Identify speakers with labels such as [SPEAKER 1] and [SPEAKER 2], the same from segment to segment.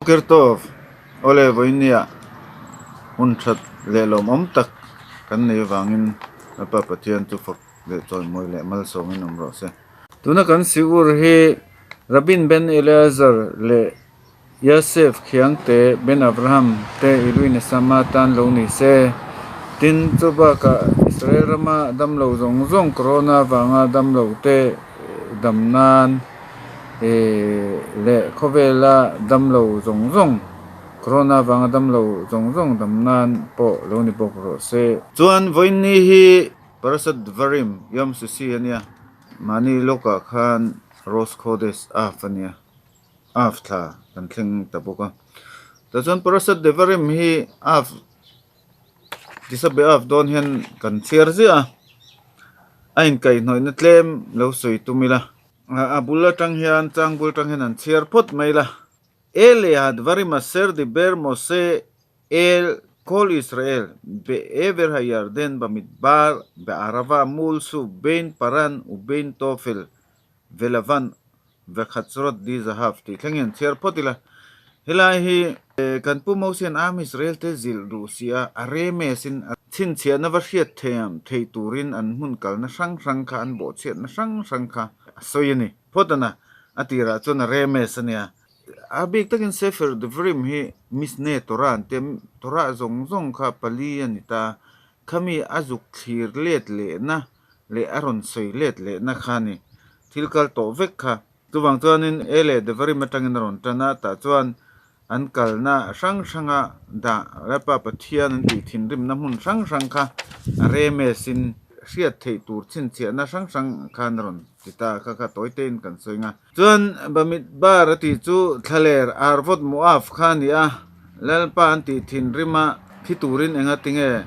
[SPEAKER 1] Kirtov, Awle vawinia hun that leh lawmawm tak kan nei avangin Lalpa Pathian chu fak leh chawimawi leh malsawmin awm rawh se. Tuna kan siur hi Rabin Ben Eleazar leh Yosef Khiangte Ben Avraham te Ilui Nesama tan lo ni se. Tin, chu bakah Israel rama damlo zawng zawng Corona avanga damlo te dam nan leh khawvela damlo zawng zawng, Corona avanga damlo zawng zawng dam nan pawh lo ni bawk rawh se. Chuan vawiinni hi Parashat Dvarim, Yom Shishi a nia, mahni lawkah khan Rosh Chodesh Av a nia, Av thla kan thleng ta bawk a. Tah chuan Parashat Devarim hi Av Tisabe Av dawn hian kan chhiar ziah a, a inkaihhnawihna tlem lo sawi tum ila. A bul atang hian chang bul atang hian an chhiar phawt mai la. Ele hadvarim aser diber Mose el kol Israel be'ever hayarden bamidbar be'arava mul suf bein Paran u bein Tofel velavan vekhatzrot di zahav tih thleng hian chhiar phawt ila. Helai hi kan Pu Mosian Am Israel te zilh duh si a, a remes in a chhinchhiahna va hriat thiam thei turin an hmun kalna hrang hrang kha an bawhchhiatna hrang hrang kha a sawi a ni. Phawt ana, a tirah chuan a remes a nia. A bik takin Sefer Devarim hi Mishneh Torah an tia, Torah zawng zawng kha pali a ni ta, khami a zuk thlir let lehna leh a rawn sawi let lehna kha a ni. Thil kal tawh vek kha. Chuvang chuanin E leh Devarim atangin a rawn tan a, tah chuan an kalna hrang hranga dah Lalpa Pathian an tih thinrimna hmun hrang hrang kha a remes-in hriat theih tur chhinchhiahna hrang hrang khan a rawn ti ta kha kha tawi tein kan sawi nga. Chuan Bamidbar a tih chu thlaler Arvot Moab kha a ni a, Lalpa an tih thinrima thi turin enga tinge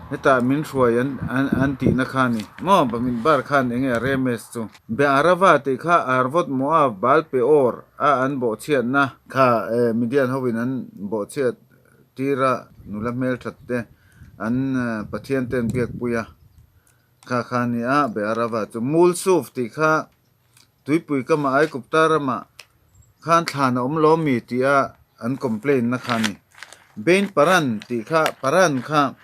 [SPEAKER 1] hetah min hruai an an tihna kha a ni maw? Bamidbar khan enge a remes chu? Bearava tih kha Arvot Moab Baal Peor a an bawhchhiatna kha Midian hovin an bawhchhiat tira nula hmelthat te an Pathian te an biakpui a kha kha a ni a, Bearava chu Mulsuf tih kha Tuipui kama Aikupta ramah khan thlan a awm lo mi tih a an complain na kha a ni. Bain Paran tih kha Paran kha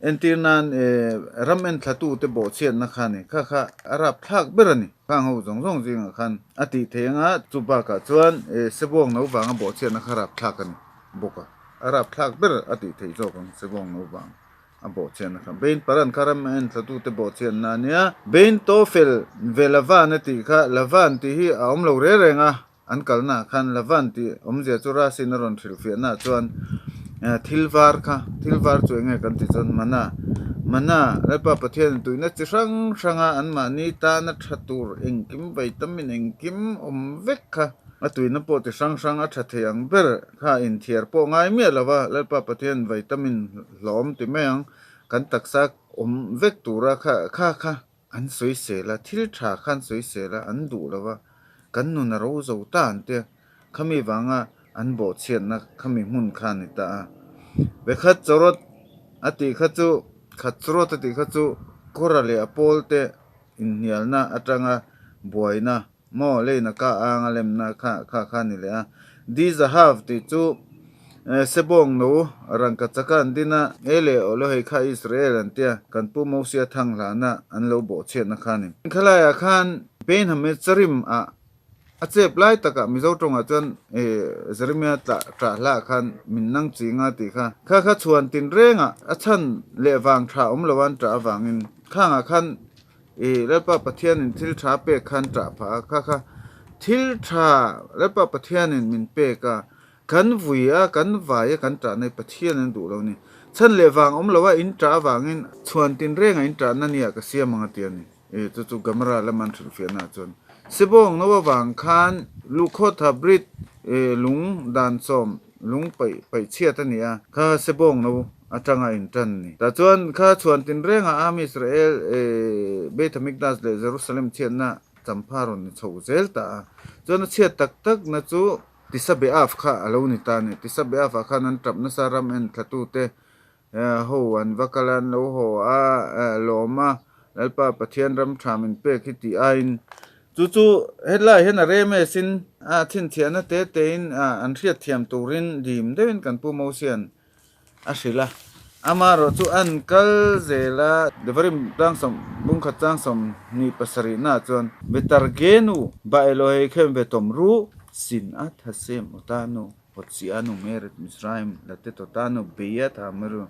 [SPEAKER 1] entir nan eh ram en thla tu te bawhchhiat na kha a ni. Kha kha a rap thlak ber a ni. Khang ho zawng zawng zingah khan a tih theih anga chu bakah chuan eh Sebawng no vanga bawhchhiat na kha rap thlak a ni bawk a. A rap thlak ber a tih theih zawk ang Sebawng no vang. A bawhchhiatna kha Bain Paran kha ram en thlatute bawhchhiatna a nia. Bain Tofel ve Lavan a tih kha Lavan tih hi a awm lo reng reng a, an kalnaah khan Lavan tih awmzia chu Rasin a rawn hrilhfiahnaah chuan thil var kha, thil var chu enge kan tih chuan Mana, Mana, Lalpa Pathianin tuihna chi hrang hranga anmahni tana tha tur engkim vaitamin engkim awm vek kha a tuihna pawh ti hrang hrang a tha thei ang ber kha inthiar pawh ngai miah lo va, Lalpa Pathian vaitamin hlawm ti mai ang, kan taksa awm vek tura kha kha kha an sawi sel a, thil tha kha an sawi sel a, an duh lo va, kan nun a ro zo ta an tia, khami vanga an bawhchhiatna khami hmun kha a ni ta a. Vekhat chawrawt a tih kha chu, khat chawrawt a tih kha chu Kawra leh a pawl te inhnialna atanga buaina Maw leina ka ang a lemna kha kha kha ni leh a. Di Zahav tih chu Sebawng no rangka chaka an din a, e leh aw hei kha Israel an tia, kan pu Mosia thang hlana an lo bawhchhiatna kha a ni. Khalaiah khan Benhame Charim ah a chep lai takah Mizo tawngah chuan Jeremia tlah tah hlah khan min nang chi nga tih kha kha kha chhuan tinrengah a chhan leh vang tha awm lo an tah avangin khangah khan I Lalpa Pathianin thil tha pek khan ṭah phah a, kha kha thil tha Lalpa Pathianin min pek a, kan vui a, kan vai a, kan ṭah na hi Pathian an duh lo ni. Chhan leh vang awm lo a, in ṭah avangin chhuan tinreng a in ṭahna nia ka siam ang a ti a ni. I chu chu Gamara lama an hrilhfiahna ah chuan Sebawng no avang khan Lukhawt Habrit lung dan sawm lung paih paih chhiat a ni a, kha Sebawng no atanga in tan ni. Tah chuan kha chhuan tinrengah Am Israel Beit Hamikdash leh Jerusalem chhiatna champha rawn ni chho zel ta a. Chuan a chhiat tak tak na chu Tisa Be'af kha a lo ni ta a ni. Tisa Be'af ah khan an tap nasa ram en thlatute ho an va kal a, an lo haw a, lawm a, Lalpa Pathian ram tha min pek hi tih aiin. Chu chu hetlai hian a remes in a chhinchhiahna te te in an hriatthiam turin dim deuhin kan Pu Mosian a hrilh a. Amaherawh chu an kal zel a. Devarim tlangsawm bungkhat tlangsawm hnih pasarihna ah chuan Vetargenu ba Elohei khem ve tawm ru sin a thasem otanu Hotzianu Meret Mizraim latet otanu Beiat hameru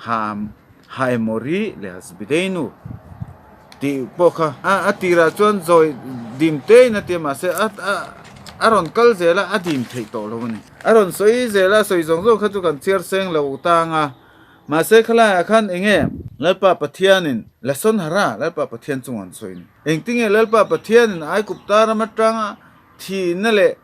[SPEAKER 1] Ham Haemori leh Hasbideinu tih pawh kha a tirah chuan zawi dim tein a ti a mahse a a rawn kal zel a a dim theih tawh lo a ni. A rawn sawi zel a sawi zawng zawng kha chu kan chhiar seng lo tang a mahse khalaiah khan eng nge Lalpa Pathianin Lason Hara Lalpa Pathian chungah an sawi a ni. Engtinge Lalpa Pathianin Aigupta ram atanga thihna leh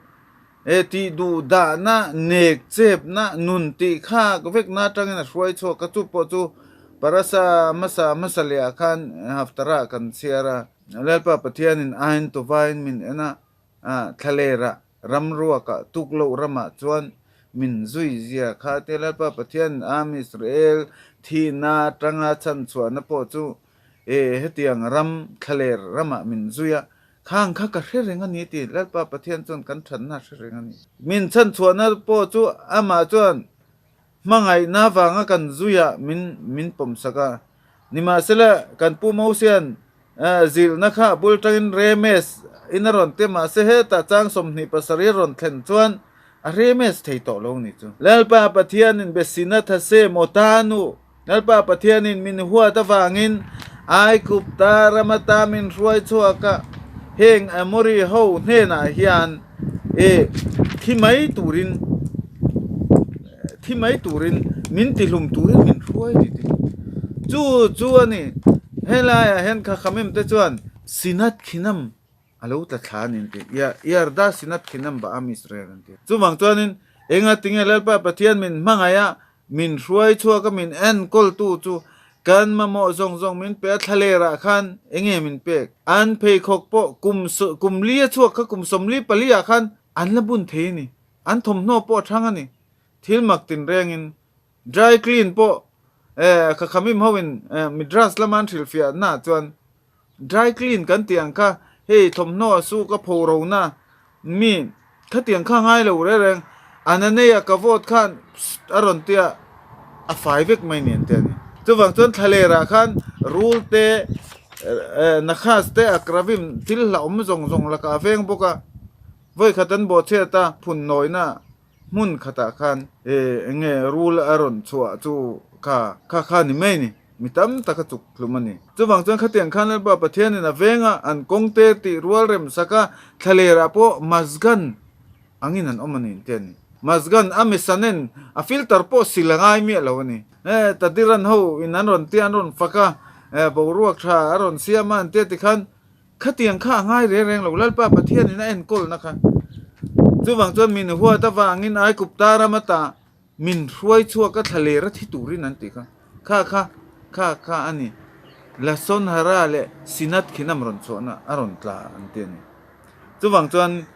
[SPEAKER 1] He tih duh dahna, nek chepna, nun tih khak vekna atangin a hruai chhuak a, chu pawh chu Parasa hmasa hmasa leh ah khan Haftarah kan chhiar a. Lalpa Pathianin ain tuvain min en a, thlalerah, ramruakah, tukloh ramah chuan min zui zia kha te Lalpa Pathianin Am Israel thihna atanga chhanchhuahna pawh chu hetiang ram thlaler ramah min zui a, Khang kha ka hre reng a ni ti Lalpa Pathian chuan kan thatna a hre reng a ni. Min chhanchhuahna pawh chu amah chuan hmangaihna vanga kan zuiah min min pawmsak a. Nimahsela, kan Pu Mosian zilhna kha a bul tangin Remes in a rawn ti mahse hetah chang 27 a rawn thlen chuan a Remes thei tawh lo ni chu. Lalpa Pathianin Besina Thase Motanu Lalpa Pathianin min huat avangin Aigupta ram ata min hruai chhuak a, heng Amori ho hnenah hian e thi mai turin thi mai turin min tihlum turin min hruai ni ti. Chu chu a ni, helaiah hian Khakhamim te chuan Sinat Khinam a lo tla thla a ni an ti. Yarda Sinat Khinam Ba'am Israel an ti. Chuvang chuanin engatinge Lalpa Pathian min hmangaih a, Min hruai chhuak a min enkawltu chu kan mamawh zawng zawng min pe a, thlalerah khan enge min pek? An pheikhawk pawh kum kum li a chhuak kha kum 44 ah khan an la bun thei a ni. An thawmhnaw pawh a thang a ni. Thil mak tinrengin dry clean pawh eh khakhamim hoin eh midras lama an hrilhfiahna ah chuan Dry clean kan tih ang kha hei thawmhnaw a suk a pho ro na mi khatiang kha ngai lo reng reng a na nei a ka vote khan pssst a rawn tia a fai vek mai nen te a ni. Chuvang chuan thlaler ah khan rul te nakhas te akravim thil hlauhawm zawng zawng lakah a veng bawk a, vawikhat an bawhchhiat a phun nawina hmun khatah khan eng nge rul a rawn chhuah chu kha kha kha ni mai ni. Mi tam tak a chuk hlum a ni. Chuvang chuan khatiang khan Lalpa Pathianin a venga an kawngte tih rual rem sak a, thlalerah pawh Mazgan angin an awm a ni inti a ni. Mazgan a misanen a filter pawh sil a ngai miah lo a ni. He Tadiran ho in an rawn tia an rawn fak a, boruak tha a rawn siam a an tia tikhan khatiang kha a ngai reng reng lo Lalpa Pathianin a enkawlna kha. Chuvang chuan min huat avangin Aigupta ram ata Min hruai chhuak a thlaler a thi turin an ti kha. Kha kha, kha kha a ni. Lason Hara leh Sinat khinam rawn chhuahna a rawn tla an ti a ni. Chuvang chuan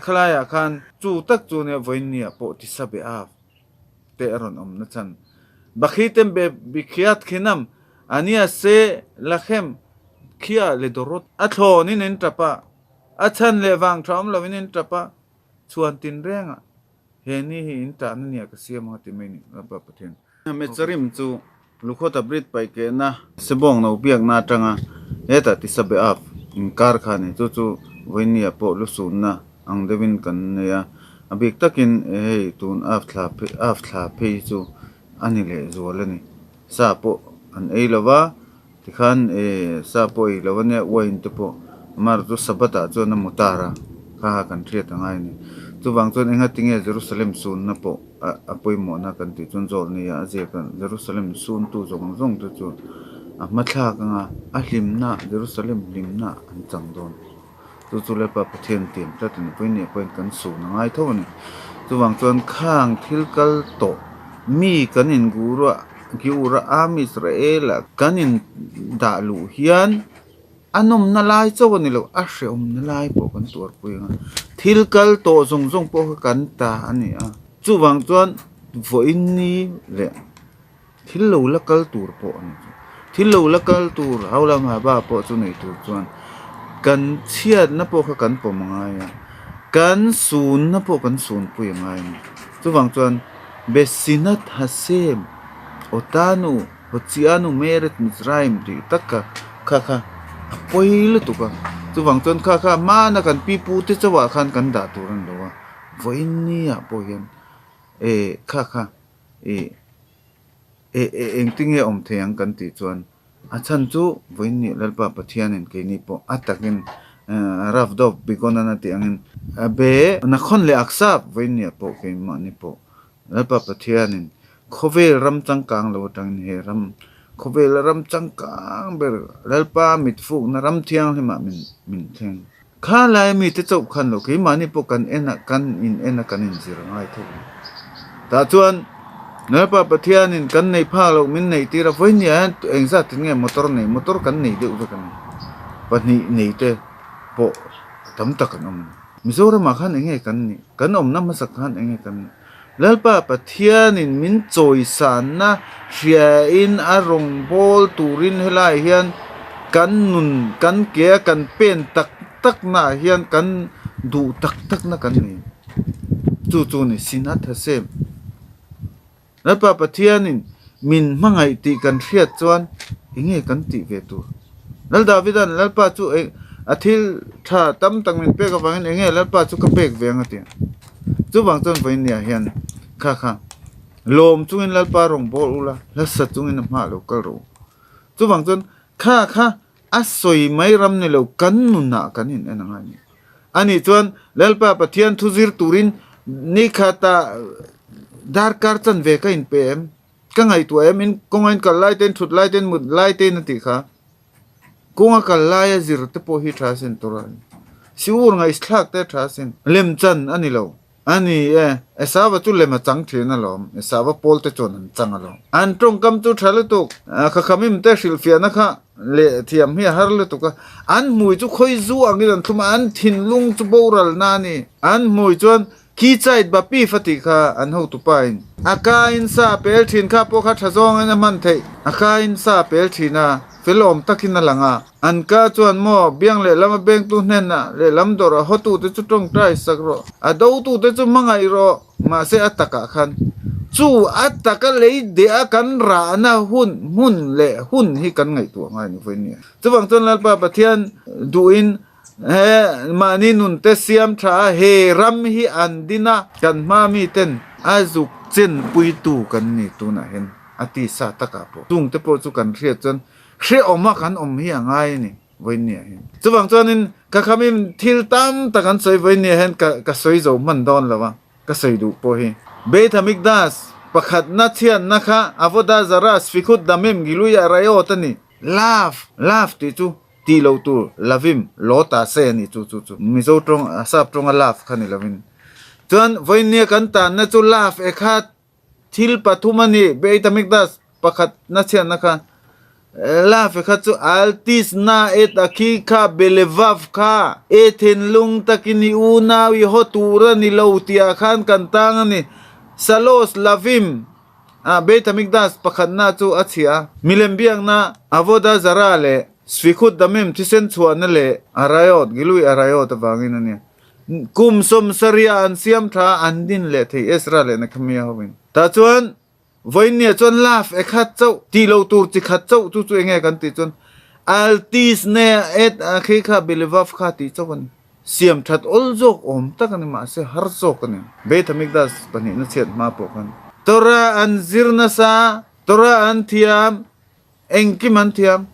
[SPEAKER 1] khalaiah khan chu tak chu nia vawiinniah pawh tisa be av te a rawn awm na chhan. Bakhitem be Bikhiat khinam ania se Lachem khia le Dorot a thlawnin in tap a, a chhan leh vang tha awm lovin in tap a, chhuan tinrengah He ni hi in tahna nia ka siam ang a ti mai ni Lalpa Pathian. Metzarim chu Lukhota Brit paih kehna Sebawng no biakna atanga hetah Tisa Be'av inkar kha a ni. Chu chu vawinia pawh lusunna ang deuhin kan nei a, a bik takin hei tun Av thla Av thla phei hi chu a ni leh zual a ni. Sa pawh an ei lo va, tikhan sa pawh ei lo a nia, wine te pawh amah chu Sabbath ah chuan a mu tar a, kha ha kan hriat a ngai a ni. Chuvang chuan engatinge Jerusalem sunna pawh a pawimawhna kan tih chuan zawh nia a ziak a, Jerusalem suntu zawng zawng te chu a hmathlak anga a hlimna Jerusalem hlimna an chang dawn. Chu chu Lalpa Pathian tiam tlat a ni. Pawimawh pawhin kan sun a ngai tho a ni. Chuvang chuan khang thil kal tawh mi kan in gura giura Am Israel-a kan in dah luh hian a nawmna lai chauh a ni lo, a hrehawmna lai pawh kan tuarpui ang a. Thil kal tawh zawng zawng pawh kha kan ta a ni a. Chuvang chuan vawiin ni leh Thil lo la kal tur pawh a ni chu. Thil lo la kal tur Haulam Haba pawh chu nei tur chuan Kan chhiatna pawh kha kan pawm a ngai a, kan sunna pawh kan sunpui a ngai a ni. Chuvang chuan Besinat Hashem Otanu Hotzianu Meret Mizraim tih tak kha kha kha a pawi lutuk a. Chuvang chuan kha kha hmana kan pi pu te chauhah khan kan dah tur a ni lo a, vawiin nia pawh hian eh kha kha ih eh eh engtinge awm thei ang kan tih chuan A chhan chu vawiin nih Lalpa Pathianin keini pawh a takin Rav Dov Bigonan a tih angin be Nakhon leh Aksap vawiin nih pawh keimahni pawh Lalpa Pathianin khawvel ram changkang lo atangin he ram khawvela ram changkang ber Lalpa mitfukna ram thianghlimah min min thleng. Kha laia mite chauh khan lo keimahni pawh kan en a, kan in en a, kan inzir a ngai thawk a. Tah chuan Lalpa Pathianin kan nei phak loh min neih tir a, vawiin ah hian engzat tin nge motor nei, motor kan nei deuh vek a ni. Pahnih nei te pawh tam tak an awm a ni. Mizoramah khan eng nge kan nih? Kan awmna hmasak khan eng nge kan nih? Lalpa Pathianin min chawisanna hriain a rawngbâwl turin helaiah hian kan nun, kan ke a kan pen tak taknaah hian kan duh tak takna kan nei. Chu chu ni Sinat Hashem. Lalpa Pathianin min hmangaih tih kan hriat chuan eng nge kan tih ve tur? Lal Davida'n Lalpa chu a thil tha tam tak min pek avangin eng nge Lalpa chu ka pek ve ang a ti a. Chuvang chuan vawinia hian kha kha lawm chungin Lalpa rawn bawl ula, hlasa chungin a hmaah lo kal rawh u. Chuvang chuan kha kha a sawi mai ram ni lo kan nunah kan in en a ngai a ni. Ani chuan Lalpa Pathian thu zir turin nikhatah darkar chanve ka inpe em? Ka ngaihtuah em? In kawnga in kal lai te, in thut lai te, in mut lai te in a tih kha. Kawnga kal laia zir te pawh hi tha sin tur a ni. Siur ngaihthlak te tha sin. Lem chan a ni lo. A ni e, Esava chu lem a chang thin alawm. Esava pawl te chuan an chang alawm. An tawngkam chu tha lutuk. Khakhamim te hrilhfiahna kha leh thiam hi a har lutuk a. An hmui chu khawi zu angin an thlum a, an thinlung chu boral na a ni. An hmui chuan Khi chait bapi fa tih kha an hotupa in a ka in sa pel thin kha pawh kha tha zawng in a hman theih. A ka in sa pel thin a, fel awm takin a lang a. An ka chuan maw biang lehlam a bengtu hnenah lehlam dawrh a hawtute chu tawngtai sak rawh, a dotute chu hmangaih rawh, mahse a takah khan chu a taka lei deh a kan rahna hun hmun leh hun hi kan ngaihtuah ngai ni vawiin nia. Chuvang chuan Lalpa Pathian duhin He mahni nunte siam tha a, he ram hi an din a, kan hma miten a zuk chenpuitu kan ni tunah hian a ti sa takah pawh chungte pawh chu kan hriat chuan hrehawm a kan awm hi a ngai a ni vawinia hian. Chuvang chuanin ka khamin thil tam tak an sawi vawinia hian ka ka sawi zo hman dawn lo a, ka sawi duh pawh hi. Beit Hamikdas pakhatna chhiatna kha Avodah Zarah Sfikhut Damim Gilui Arayot a ni. Love, love tih chu Tih loh tur lovim law ta se a nih chu chu chu Mizo tawng sap tawnga love kha ni lovin. Chuan vawinia kan tanna chu love e kha thil pathum a ni Beit Hamikdash pakhat na chhiatna kha love e kha chu altis na et a khi kha belevav kha e thinlung takin i unau i haw tur a ni lo tihah khan kan tang a ni Salos lovim A Beit Hamikdash pakhatna chu a chhia a, milem biakna Avodah Zarah leh Sfikhut Damim thisen chhuahna leh Arayot, Gilui Arayot avangin a ni. Kum sawmsarihah an siam tha a, an din leh thei Ezra leh Nehemiah hovin. Tah chuan vawiinniah chuan laf e khat chauh tih loh tur chi khat chauh chu chu enge kan tih chuan Altis ne et a khi kha Bilivav kha tih chauh a ni. Siam that awl zawk awm tak a ni mahse har zawk a ni. Beit Hamikdash pahnihna chhiat hma pawh khan Torah an zir nasa, Torah an thiam, engkim an thiam,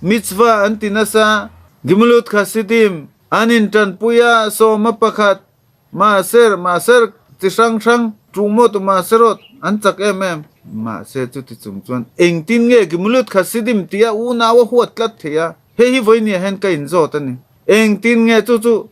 [SPEAKER 1] mitzvah an ti nasa, Gimilut Khasidim an intanpui a, sawma pakhat, Maaser, Maaser chi hrang hrang, Trumot, Maaserot an chak em em. Mahse chuti chung chuan engtin nge Gimilut Khasidim tia unau a huat tlat thei a? Hei hi vawinia hian ka inzawt a ni. Engtin nge chu chu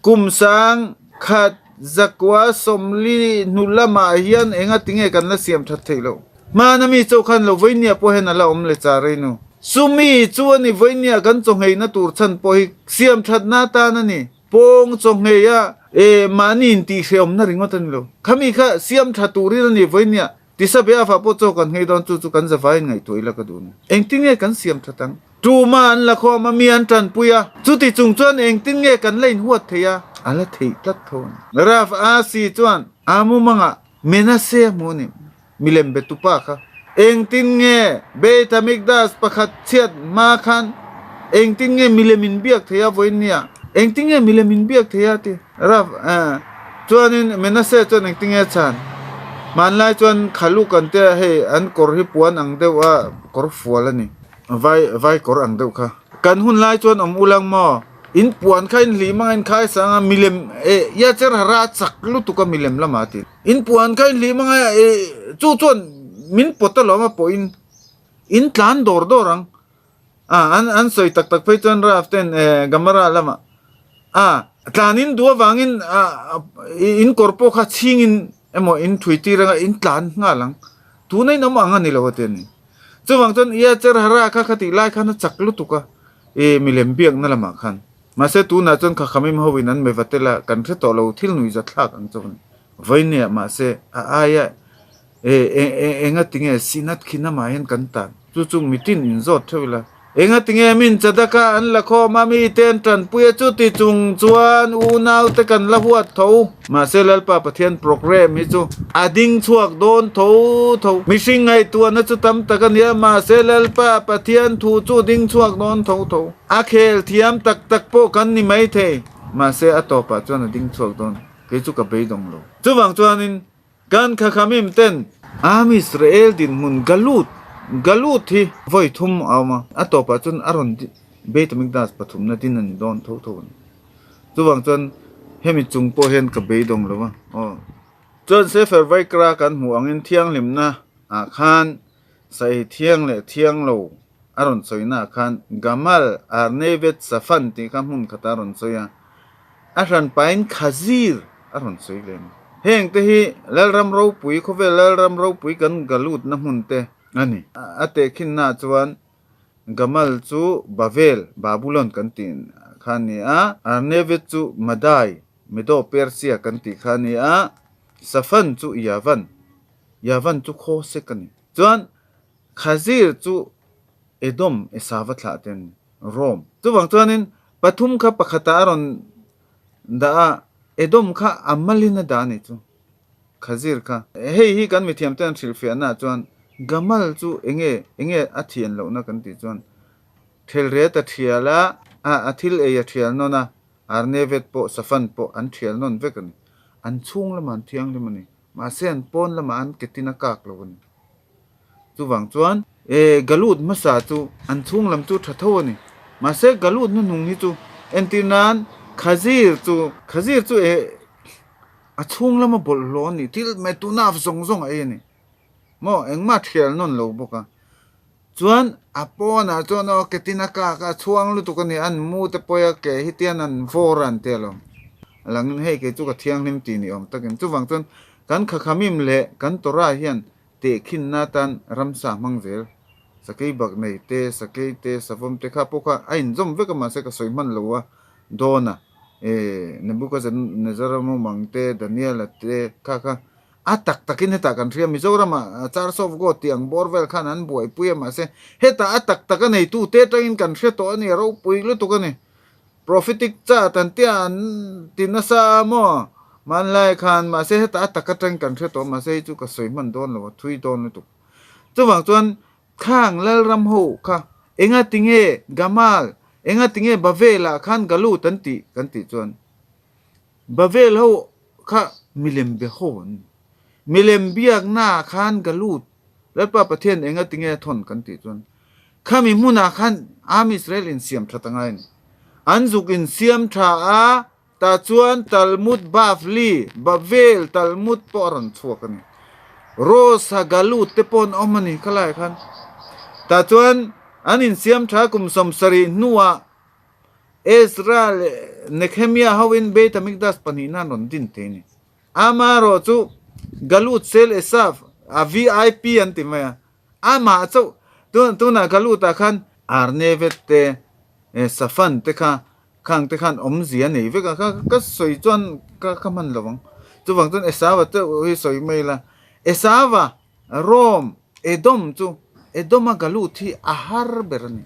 [SPEAKER 1] kum sang khat zakua sawmli hnu lamah hian enga tinge kan la siam that theih loh? Hmana mi chauh khan lo vawinia pawh hian a la awm le char ei nu. Chumi chu a ni vawinia kan chawngheina tur chhan pawh hi siam thatna atan a ni. Pawng chawnghei a e mahni intihhrehawmna ringawt a ni lo. Khami kha siam tha turin a ni vawinia. Tisa be a fah pawh chaw kan nghei dawn chu chu kan zavaiin ngaihtuah ila ka duh ni. Engtin nge kan siam that ang? Tuma an la khawm a, mi an tanpui a, chuti chung chuan engtin nge kan la inhuat thei a? A la theih tlat tho a ni. Rav Asi chuan a mumangah Menashe a hmu a ni, milem be tupa kha. Engtin nge Beit HaMikdash pakhat chhiat hma khan engtin nge milem in biak thei a vawiin nia? Engtin nge milem in biak thei a? ti Rav chuanin Menashe chuan engtin nge a chhan? Hmanlai chuan khaluk an tia hei an kawr hi puan ang deuh a kawr fual a ni. Vai vai kawr ang deuh kha. Kan hun lai chuan awm ulang maw? In puan kha in hlim anga in khai sang a, milem eh ia cher hara a chak lutuk a milem lamah a ti. In puan kha in hlim anga eh chu chuan min pawt alawm a pawh in in tlan dawr dawr ang. Ah an an sawi tak tak phei chuan Rav ten eh Gamara lamah ah tlan in duh avangin ah in kawr pawh kha chhing in emaw in thui tir anga in tlan nghal ang. Tuna in awm ang a ni lo a ti a ni. Chuvang chuan Ia cher hara kha kha tih lai khan a chak lutuk a, i milem biakna lamah khan. Mahse tunah chuan kha khamim hoin an meva tel a, kan hre tawh lo thil nuihza thlak ang chauh a ni. Vawinia mahse a aia e enga tinge sinat khi namah hian kan tan? Chu chu mitin inzawt theuh ila. Enga tinge min chadaka an la khawm a, mite an tanpui a, chuti chung chuan unau te kan la huat tho. Mahse Lalpa Pathian program hi chu a ding chhuak dawn tho tho. Mihring ngaihtuahna chu tam tak a nia, mahse Lalpa Pathian thu chu ding chhuak dawn tho tho. A khel thiam tak tak pawh kan ni maithei, mahse a tawpah chuan a ding chhuak dawn, kei chu ka beidawng lo. Chuvang chuanin Kan Khakhamim ten Am Israel dinhmun Galut, Galut hi vawi thum a awm a, a tawpah chuan a rawn Beit Hamikdash pathumna din a ni dawn tho tho a ni. Chuvang chuan hemi chung pawh hian ka beidawng lo a, aw. Chuan Sefer Vaikra kan hmuh angin thianghlimna ah khan Saih thiang leh thiang lo a rawn sawina ah khan Gamal Arnevet Safan tih kha hmun khatah a rawn sawi a, a hran pahin Khazir a rawn sawi leh a ni. Heng te hi Lalram ropui, khawvel Lalram ropui kan galutna hmun te a ni. A tehkhinnaah chuan Gamal chu Bavel, Babulon kan tih kha a ni a, Arnevet chu Madai, Medo-Persia kan tih kha a ni a, Safan chu Yavan, Yavan chu Khawsek a ni. Chuan Khazir chu Edom Esava thlah te an ni, Rome. Chuvang chuanin pathum kha pakhatah a rawn dah a, Edom kha a malin a dah a ni chu, Khazir kha. Hei hi kan mithiamte an hrilhfiahnaah chuan Gamal chu enge enge a thian lohna kan tih chuan Thelret a thial a, a thil ei a thial nawn a, Arnevet pawh Safan pawh an thial nawn vek a ni. An chhung lamah an thianghlim a ni. Mahse an pawn lamah an ketin a kak lo a ni. Chuvang chuan e galut hmasa chu an chhung lam chu tha tho a ni. Mahse galut hnuhnung hi chu entir nan khazir chu khazir chu e a chhung lama bawlhhlawh a ni. Thil mai tuna zawng zawng a ei a ni. Maw engmah thial nawn lo bawk a. Chuan a pawnah chuan aw ketin a kak a chhuang lutuk a ni. An mu te pawh a ke hi tian an vawr a an ti alawm. A langin hei kei chu ka thianghlim tih ni awm takin. Chuvang chuan kan khakhamim leh kan Torah hian Tehkhinna atan ramsa hmang zel. Sakei bak nei te, sakei te, savawm te kha pawh kha a inzawm vek a mahse ka sawi hman lo a dawn a. E Nebuchadnezzar mumang te, Daniel-a te kha kha a tak takin hetah kan hria. Mizoramah Church of God tih ang bawr vel khan an buaipui a mahse hetah a tak tak a neitu te atangin kan hre tawh a ni, a ropui lutuk a ni. Prophetic chat an tia an ti nasa a maw? Hmanlai khan mahse heta a tak atang kan hre tawh mahse hei chu ka sawi hman dawn lo a thui dawn lutuk. Chuvang chuan khang Lalram ho kha enga tinge Gamal enga tinge Bavel ah khan Galut an tih kan tih chuan Bavel ho kha milem be ho an ni. Milem biakna ah khan Galut Lalpa Pathian enga tinge a thawn kan tih chuan Khami hmunah khan Am Israel in siam tha ta ngai a ni. An zuk in siam tha a, tah chuan Talmud Bavli, Bavel Talmud pawh a rawn chhuak a ni. Rosh HaGalut te pawh an awm a ni khalaiah khan. Tah chuan an insiam tha kum 70 hnuah Ezra leh Nehemiah hoin Beit HaMikdash pahnihna an rawn din thei a ni. Amaherawh chu Galut Sel Esav, a VIP an ti mai a, Amah chauh tunah ka lut ah khan Arnevet te Safan te kha khang te khan awmzia a nei vek a, ka sawi chuan ka hman lo ang. Chuvang chuan Esava chauh hi sawi mai ila, Esava, Rome, Edom chu Edom a ka lut hi a har ber a ni.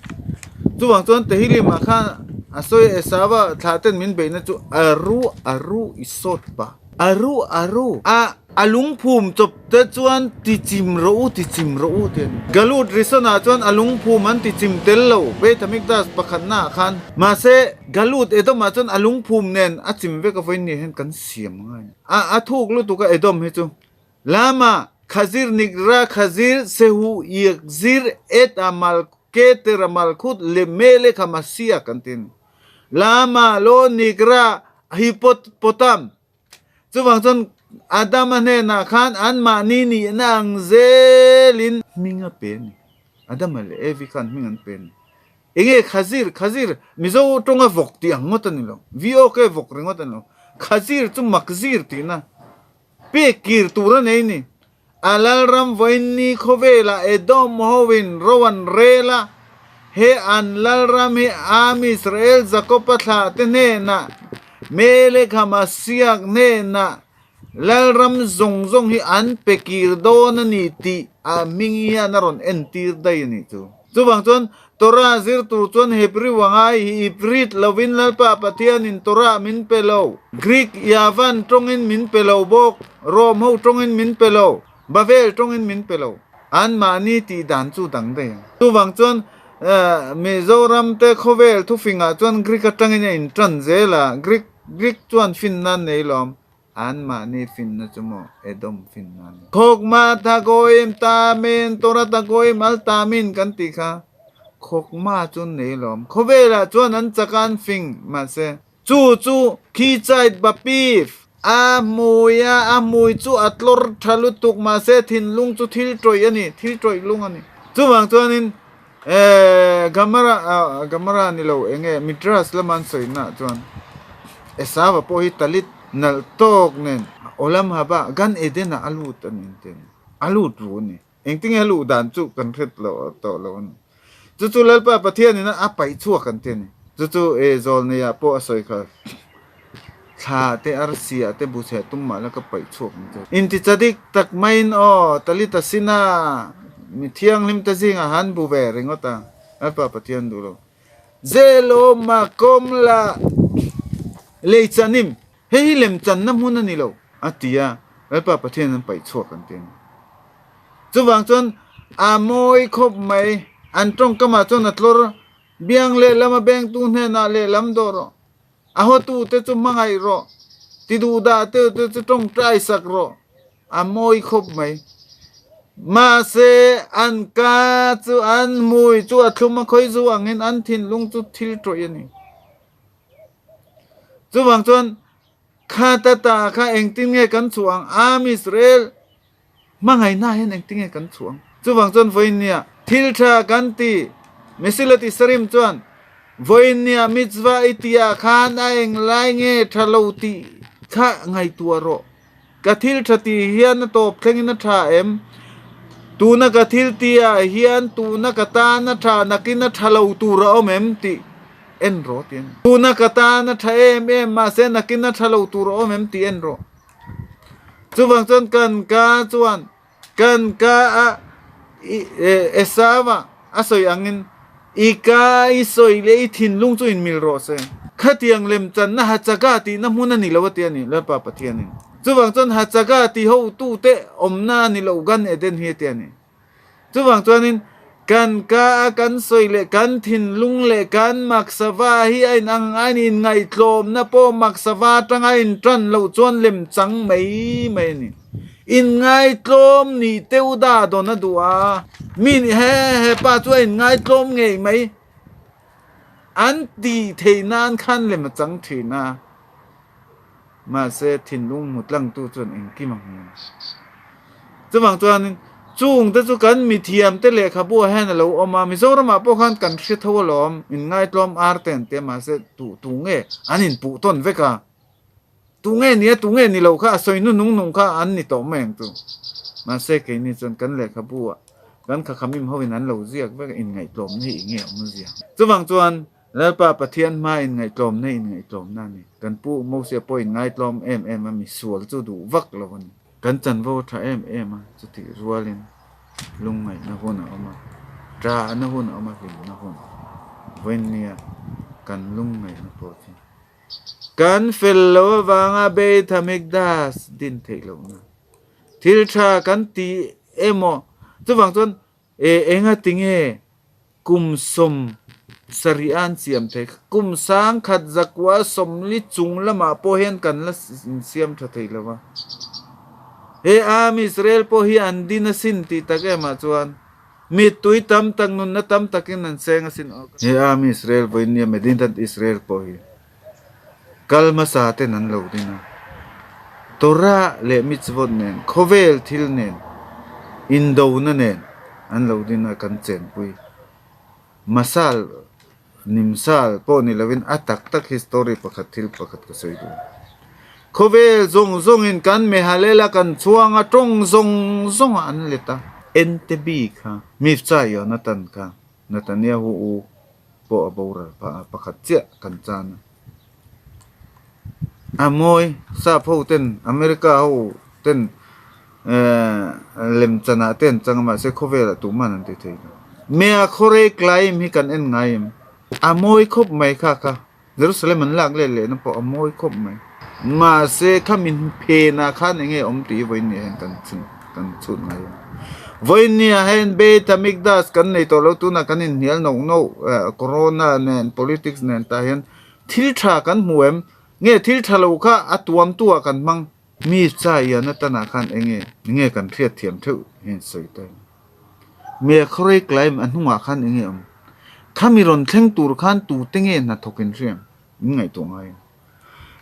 [SPEAKER 1] Chuvang chuan Tehillim ah khan a sawi a Esava thlah ten min beihna chu a ru a ru i sawt pa. A ru a ru a a lungphum chawp te chuan ti chim rawh u ti chim rawh u ti a ni. Galut Rishon ah chuan a lungphum an ti chim tel lo Beit Hamikdash pakhatna ah khan. Mahse Galut Edom ah chuan a lungphum nen a chim vek a vawiin ni hian kan siam ngai. A a thuk lutuk a Edom hi chu. Lama, Khazir Nigra Khazir Sehu Yekzir Et Amal Keter Amalkhut le Melek Hamasiah kan ti a ni. Lama, Lo Nigra Hipopotam. Chuvang chuan Adama hnenah khan anmahni nihna ang zelin hming a pe a ni. Adama leh Evi khan hming an pe a ni. Enge Khazir, Khazir, Mizo tawnga vawk tih ang ngawt a ni lo. VOK vawk ringawt a ni lo. Khazir chu makzir tihna. Pek kir tur a nei ni. A lalram vawiinni khawvelah Edom hoin ro an rel a, he an lalram hi Am Israel Jakob-a thlahte hnenah, Melek Hamasiak hnenah lalram zawng zawng hi an pe kir dawn a ni tih a hming hian a rawn entir daih a nih chu. Chuvang chuan Torah zir tur chuan Hebrew a ngai hi Ivrit lovin Lalpa Pathianin Torah min pe lo. Greek Yavan tawngin min pe lo bawk, Rome ho tawngin min pe lo, Babel tawngin min pe lo. Anmahni tih dan chu dang daih ang. Chuvang chuan Mizoram te khawvel thufingah chuan Greek atangin a intan zel a, Greek Greek chuan finna an nei lawm. Anmahni finna chu maw Edom finna a ni. Khawkma Thagoim Tamin Torah Thagoim Al Tamin kan tih kha Khawkma chu nei lawm. Khawvelah chuan an chak a an fing mahse chu chu khi chait bapif a hmui a a hmui chu a tlawr tha lutuk mahse thinlung chu thil tawih a ni thil tawih lung a ni. Chuvang chuanin Gamara Gamara ni lo enge Midrash lama an sawi naah chuan Esava pawh hi talit nalh tawk nen Olam Haba Gan Eden ah a lut a ni an ti a ni. A lut ru a ni. Engtinge a luh dan chu kan hret lo tawh lo a ni. Chu chu Lalpa Pathianin a paih chhuak an ti a ni. Chu chu Zawlneiah pawh a sawi kha thla te arsi ah te bu chhe tum mah la ka paih chhuak ang che. Inti chadik tak maiin aw Talita Sina mi thianghlim te zingah han bu ve ringawt a, Lalpa Pathian duh lo. Zelo makom la leichanim, hei hi lemchanna hmun a ni lo, a ti a, Lalpa Pathian an paih chhuak an ti a ni. Chuvang chuan a mawi khawp mai, an tawngkamah chuan a tlawr, biang lehlam a bengtu hnenah lehlam dawh rawh. A hawtute chu hmangaih rawh, ti duhdah te chu tawngtai sak rawh, a mawi khawp mai. Mahse, an ka chu an hmui chu a thlum a khawi zu angin an thinlung chu thil tawih a ni. Chuvang chuan, kha ta ta kha engtin nge kan chhuah ang? Am Israel hmangaihna hian engtin nge kan chhuah ang? Chuvang chuan vawiin nia thil tha kan ti, Mesilat Isarim chuan vawiin nia mitzvah i tihah khan a englai nge tha lo tih kha ngaihtuah rawh. Ka thil tha tih hian a tawp thlengin a tha em? Tuna ka thil tihah hian tuna ka tan a tha nakin a tha lo tur a awm em tih en rawh tih a ni. Tuna ka tan a tha em em mahse nakin a tha lo tur a awm em tih en rawh. Chuvang chuan kan ka chuan kan ka a Esau-a a sawi angin i ka i sawi leh i thinlung chu inmil rawh se. Khatiang lemchanna Hachaga tihna hmun a ni lo a ti a ni, Lalpa Pathianin. Chuvang chuan Hachaga ti hotute awmna a ni lo Gan Eden hi a ti a ni. Chuvang chuanin kan ka a kan sawi leh kan thinlung leh kan maksava hi a inang a ni, inngaihtlawmna pawh maksava atanga intan loh chuan lemchang mai mai a ni. Inngaitlawm nih teuh da dawn a duh a, mi nih he he pa chu a inngaitlawm ngei mai an tih theih nan khan lem a chang thin a, mahse thinlung hmu tlangtu chuan engkim a hmu a ni. Chuvang chuanin chungte chu kan mithiamte lehkhabu ah hian a lo awm a, Mizoramah pawh khan kan hre tho alawm, inngaitlawm ar te an ti a, mahse tu tu nge an inpuh tawn vek a. Tunge nia tunge ni lo kha a sawi nu nung nung kha an ni tawh mai ang chu. Mahse keini chuan kan lehkhabu ah kan khakhamim ho in an lo ziak vek a inngaihtlawmna hi enge a awm zia. Chuvang chuan Lalpa Pathian hma inngaihtlawmna hi inngaihtlawmna a ni. Kan pu Mosia pawh inngaihtlawm em em a misual chu duh vak lo a ni. Kan chanvo a tha em em a, chutih rualin lungngaihna hun a awm a, ṭahna hun a awm a, hlimna hun. Vawinia kan lungngaihna pawh chu kan fel lo avanga Beit HaMikdash din theih lohna thil tha kan ti emaw chuvang chuan e enga tinge kum 70 an siam thei kum 1940 chung lamah pawh hian kan la insiam tha thei lo va he Am Israel pawh hi an din asin tih tak emah chuan Mittui tam tak nunna tam takin an seng asin aw. He Am Israel vawinia Medinat Israel pawh hi kal hmasa ten an lo din a. Torah leh mitzvot nen, khawvel thil nen, indona nen an lo din a kan chenpui. Masal, nimsal pawh ni lovin a tak tak hi story pakhat thil pakhat ka sawi duh. Khawvel zawng zawngin kan Mehalela kan chhuang a tawng zawng zawng a an let a. Entebbe kha Mivtza Yonatan kha Netanyahu u pawh a boral phah a, pakhat chiah kan chan a. A mawi, sap ho ten, America ho ten lemchanah te an chang a mahse khawvelah tuhman an ti thei lo. Mea khawrei claim hi kan en ngai em? A mawi khawp mai kha kha. Jerusalem an lak let lehna pawh a mawi khawp mai. Mahse kha min phenah khan eng nge awm tih hi vawiin hian kan chhun kan chhut ngai a. Vawiin hian Beit HaMikdash kan nei tawh lo tunah kan inhnial nawk nawk corona nen politics nen tah hian thil tha kan hmu em? Nge thil tha lo kha a tuamtu ah kan hmang? Mi cha ian atanah khan enge nge kan hriat thiam theuh hian sawi ta em? Mi a khawrei climb a hnungah khan enge awm? Khami rawn thleng tur khan tute nge hnathawk in hriam? Min ngaihtuah ngai em?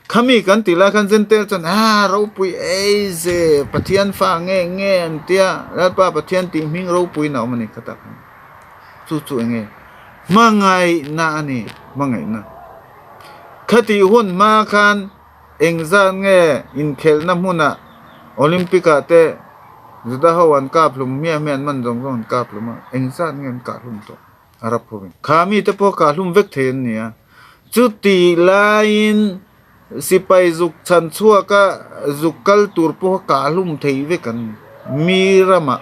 [SPEAKER 1] Khami kan tih lai khan Zentel chuan aa ropui ei ze Pathian fa nge nge an tia Lalpa Pathian tih hming ropuiin a awm a ni kha tak khan. Chu chu enge hmangaihna a ni hmangaihna. Khatih hun hma khan Engzat nge inkhelhna hmunah Olympic-ah te Juda ho an kap hlum hmiah hmiah an man zawng zawng an kap hlum a, engzat nge an kah hlum tawh Arab hovin. Kha mite pawh kah hlum vek thei an ni a, chuti laiin sipai zuk chhan chhuaka zuk kal tur pawha kah hlum thei vek an ni. Mi ramah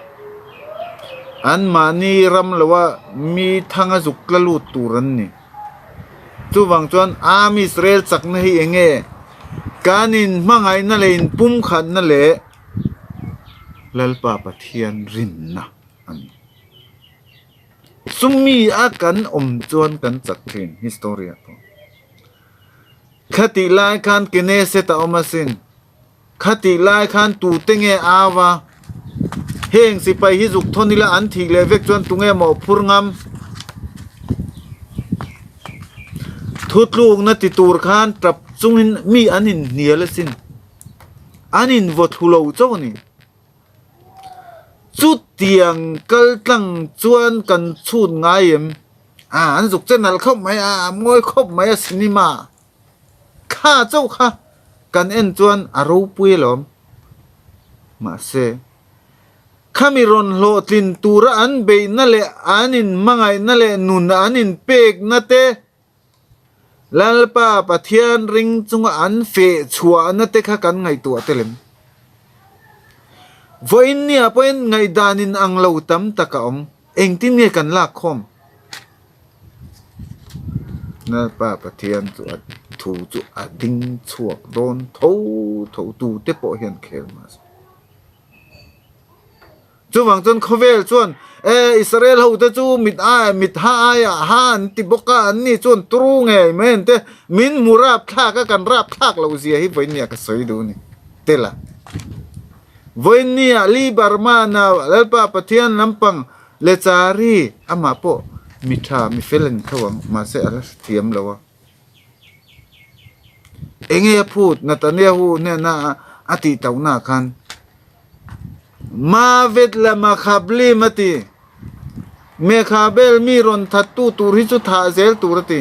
[SPEAKER 1] anmahni ram loa mi thanga zuk tla lut tur an ni. Chuvang chuan Am Israel chakna hi eng nge? Kan inhmangaihna leh inpumkhatna leh Lalpa Pathian rinna a ni. Chumi a kan awm chuan kan chak thin, history ah pawh. Khatih lai khan Knesset a awm asin. Khatih lai khan tute nge au a? Heng sipai hi zuk thawn ila an thih leh vek chuan tunge maw phur ngam? Thutlukna ti tur khan tap chungin mi an inhnial asin. An invaw thlu lo chauh a ni. Chutiang kal tlang chuan kan chhut ngai em? A, an zuk che nalh khawp mai a, a mawi khawp mai a cinema. Thla chauh kha kan en chuan a ropui alawm. Mahse, khami rawn hlawhtlin tura an beihna leh an inhmangaihna leh nun an inpekna te, Lalpa Pathian ring chunga an feh chhuahna te kha kan ngaihtuah tel em? Vawiin nia pawhin ngaihdan in ang lo tam tak a awm. Engtin nge kan lak khawm? Lalpa Pathian chu a thu chu a ding chhuak dawn tho tho tu te pawh hian khel mah se. Chuvang chuan khawvel chuan e Israel ho te chu mit ai mit ha aiah ha an ti bawk a an ni chuan turu ngei mai an ti min hmu rap thlak a kan rap thlak loh zia hi vawinia ka sawi duh a ni tela. Vawinia Li Burma na Lalpa Pathian lampang Lechari amah pawh mi tha mi fel a ni tho ang mahse a la hrethiam lo a. Enge a phut Netanyahu hnena a tih tauhna khan Mavet la Makhablim a ti. Mekhabel mi rawn thattu tur hi chu thah zel tur a ti.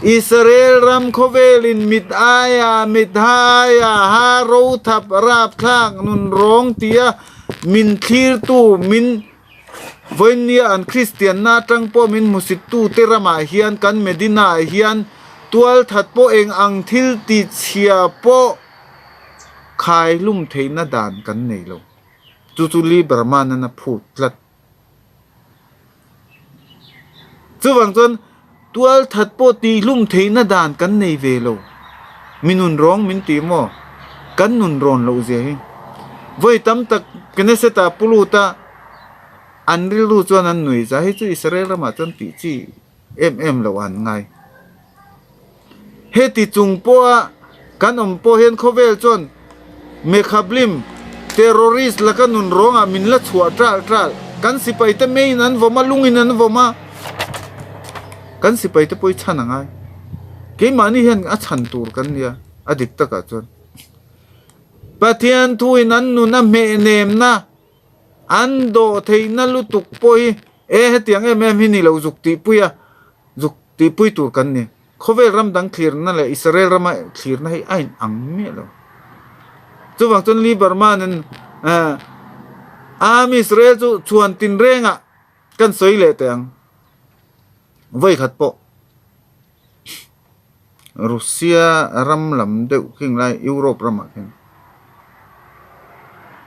[SPEAKER 1] Israel ram khawvelin mit aia mit ha aia ha ro thap rapthlak nun rawng tia min thlirtu min vawinia an Kristianna atang pawh min hmusittu te ramah hian kan Medina ah hian tual that pawh eng ang thil ti chhia pawh khaihlum theihna dan kan nei lo. Chu chu Lieberman-an a phut tlat. Chuvang chuan Tualthat pawh tihlum theihna dan kan nei ve lo. Mi nunrawng min ti maw? Kan nunrawn loh zia hi. Vawi tam tak Knesset-ah pu lut a, an rilru chuan an nui za hi chu Israel ramah chuan tih chi em em loh an ngai. Heti chung pawha kan awm pawh hian khawvel chuan mekhablim, terrorist, laka nunrawngah min la chhuah ṭal ṭal. Kan sipaite meiin an vawm a, lungin an vawm a, kan sipaite pawh hi chhan a ngai. Keimahni hian a chhan tur kan nia, a dik takah chuan. Pathian thuin an nun a hmeh nemna, an dawh theihna lutuk pawh hi e hetiang em em hi ni lo zuk tihpui a, Zuk tihpui tur kan ni. Khawvel ram dang thlirna leh Israel rama thlirna hi a inang miah lo. Chuvang chuan Lieberman-in Am Israel chu chhuan tinrengah kan sawi leh teh ang. Vawikhat pawh Russia ram lam deuh khing lai Europe ramah khin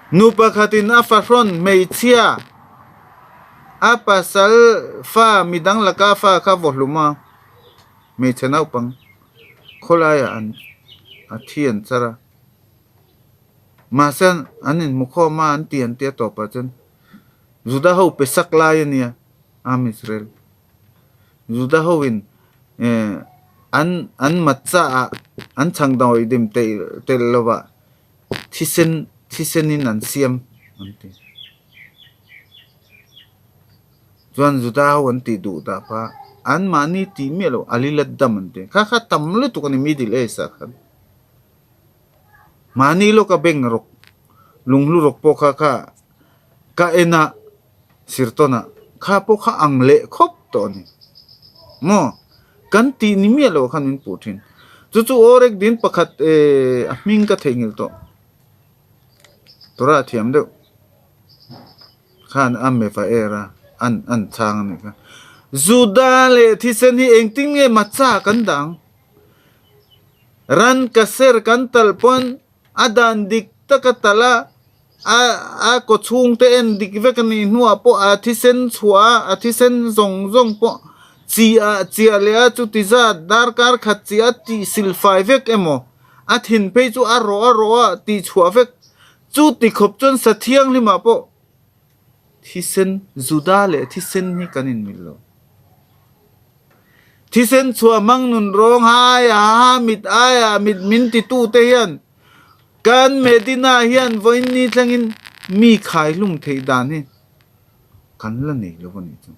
[SPEAKER 1] nu pakhatin a fahrawn hmeichhia a pasal fa midang laka fa kha vaw hlum a, hmeichhe naupang khawlaiah an a thi an char a, mahse an inhmu khawm a an ti an tia tawpah chuan Juda ho pe sak lai a nia Am Israel. Juda ho in an an matcha ah an chhang dawih dim tel lo ah thisen thisen in an siam an ti. Chuan Juda ho an tih duh dah kha an mahni tih miah lo alilat dam an ti. Kha kha tam lutuk a ni Middle East ah khan. Mahni lawka beng rawk lunghlu rawk pawh kha kha ka en a. Sirtawnah kha pawh kha ang leh khawp tawh a ni. Maw? Kan tih ni miah loh khan min puh thin. Chu chu aw rek din pakhat eh a hming ka theihnghilh tawh. Torah thiam deuh khan a meva er a, an an chhang a nih kha. Juda leh thisen hi engtin nge macha kan dah ang? Ran ka ser kan talh pawn a dan dik taka talh a, A a kaw chhungte en dik vek a nih hnuah pawh a thisen chhuah a, a thisen zawng zawng pawh chi ah chiah leh a chuti zat darkar khat chi a tih sil fai vek emaw a thin phei chu a rawh a rawh a tih chhuah vek chu ti khawp chuan sa thianghlimah pawh thisen Juda leh thisen hi kan inmil lo. Thisen chhuah hmang nun rawng hai a mit aia mit min titute hian Kan Medina hian vawiin ni thlengin mi khaihlum theih dan hi kan la nei lo a nih chu.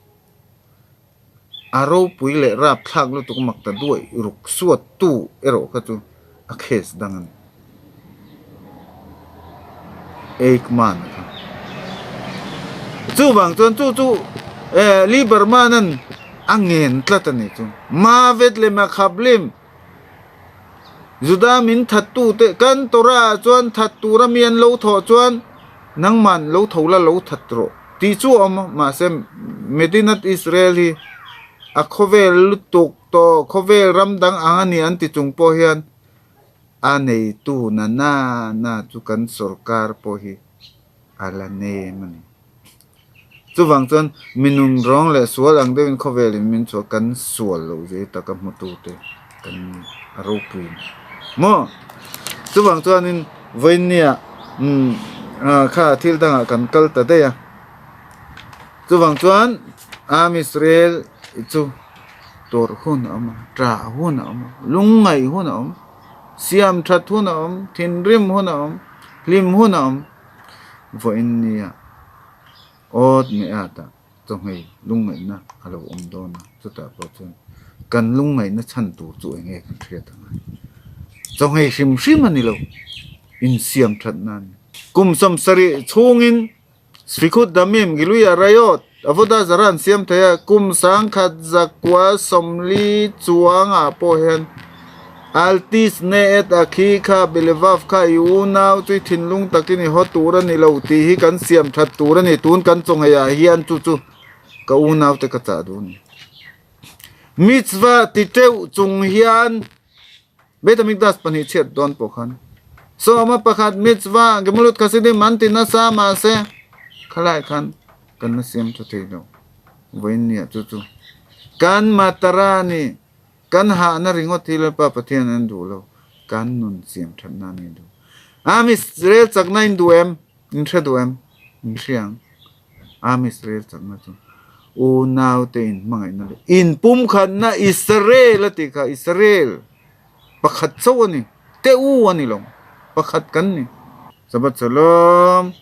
[SPEAKER 1] A ropui leh rapthlak lutuk mak ta duai ruk suat tu erawh kha chu a case dang a ni. Eichmann a kha. Chuvang chuan chu chu Lieberman-a'n a ngen tlat a nih chu. Mavet leh Makhablim. Juda min thattute kan Torah ah chuan that tura mi an lo thawh chuan nangman lo tho la lo that rawh tih chu a awm a, mahse Medinat Israel hi a khawvel lutuk tawh khawvel ram dang ang a ni an ti chung pawh hian a neitu na na na chu kan sorkar pawh hi a la nem a ni. Chuvang chuan mi nun rawng leh sual ang deuhin khawvelin min chhuah kan sual loh zia hi taka hmutute kan ni a ropui a ni maw? Chuvang chuanin vawiinnia umm kha thil dangah kan kal ta daih a, chuvang chuan Am Israel chu tawrh hun a awm a, ṭah hun a awm a, lungngaih hun a awm, siam ṭhat hun a awm, thinrim hun a awm, hlim hun a awm. Vawiin nia awt meh at ah chawhmei lungngaihna a lo awm dawn a, chutah pawh chuan kan lungngaihna chhan tur chu eng nge kan hriat ang a, chawhmei hrim hrim a ni lo, insiam that na a ni. Kum 70 chhungin Srikhut Damim Gilui Arayot Avodah Zarah an siam thei a, kum 1940 chuangah pawh hian Altis ne et a khi kha Belevav kha i unau chu i thinlung takin i haw tur a ni lo tih hi kan siam that tur a ni, tun kan chawnghei ah hian chu chu ka unau te ka chah duh a ni. Mitzvah ti teuh chung hian Beit HaMikdash pahnih chhiat dawn pawh khan sawma pakhat mitzvah Gemilut Chasidim an ti nasa mahse khalai khan kan la siam tha thei lo vawiin nia chu chu. Kan matara ni, kan hahna ringawt hi Lalpa Pathian an duh lo, kan nun siam thatna a ni duh. Am Israel chakna in duh em? In hre duh em? In hria ang. Am Israel chakna chu unaute in hmangaihna leh inpumkhatna Israel a tih kha Israel pakhat chauh a ni, te u a ni lo, pakhat kan ni. Shabbat Shalom.